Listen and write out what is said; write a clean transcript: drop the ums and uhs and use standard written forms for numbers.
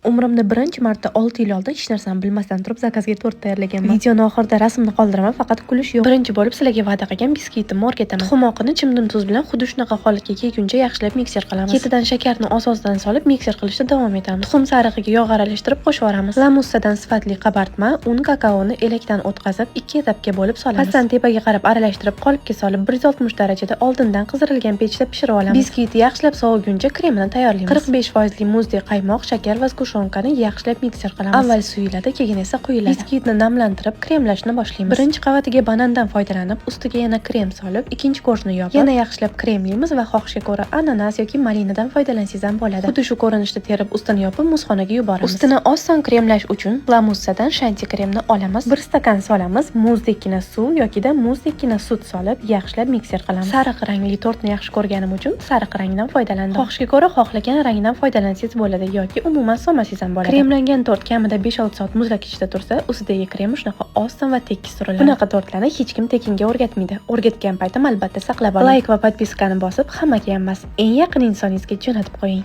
Umrimda birinchi marta 6 yil oldin hech narsani bilmasdan turib заказ ga tort tayyorlaganman. Videoni oxirida rasmni qoldiraman, faqat kulish yo'q. Birinchi bo'lib sizlarga va'da qilgan biskvitimni o'rgataman. Tuxum oqini chimdim tuz bilan xuddi shunaqa holatga kelguncha yaxshilab mikser qilamiz. Ketidan shakarni oz-ozdan solib mikser qilishda davom etamiz. Tuxum sarig'iga yog' aralashtirib qo'shib yuboramiz. Lamussadan sifatli qabartma, un, kakaoni elakdan o'tkazib, ikki etapga bo'lib solamiz. Pastdan tepaga qarab aralashtirib, qolipga solib 160 darajada oldindan qizirilgan pechda pishirib olamiz. Biskvitni yaxshilab soviguncha kremini tayyorlaymiz. 45 foizli muzdek qaymoq, shakar va сгущёнка ni yaxshilab mikser qilamiz. Avval suyuladi, keyin esa quyiladi. Biskvitni namlantirib, kremlashni boshlaymiz. Birinchi qavatiga banandan foydalanib, ustiga yana krem solib, ikkinchi korjni yopib, yana yaxshilab kremlaymiz va xohishga ko'ra ananas yoki malinadan foydalansangiz ham bo'ladi. Xuddi shu ko'rinishda terib, ustini yopib, muzxonaga yuboramiz. Ustini oson kremlash uchun Lamussadan shanti kremni olamiz. Bir stakan solamiz, muzdekkina suv yokida muzdekkina sut solib, yaxshilab mikser qilamiz. Sariq rangli tortni yaxshi ko'rganim uchun sariq rangdan foydalandim. Xohishga ko'ra xohlagan rangdan foydalansangiz bo'ladi yoki umuman solmasangiz ham bo'ladi. Kremlangan tort kamida 5-6 soat muzlatgichda tursa, ustidagi kremi shunaqa oson va tekis suriladi. Bunaqa tortlarni hech kim tekinga o'rgatmaydi. O'rgatgan paytim albatta saqlab oling. Layk va подписка ni bosib, hammaga emas, eng yaqin insoningizga jo'natib qo'ying.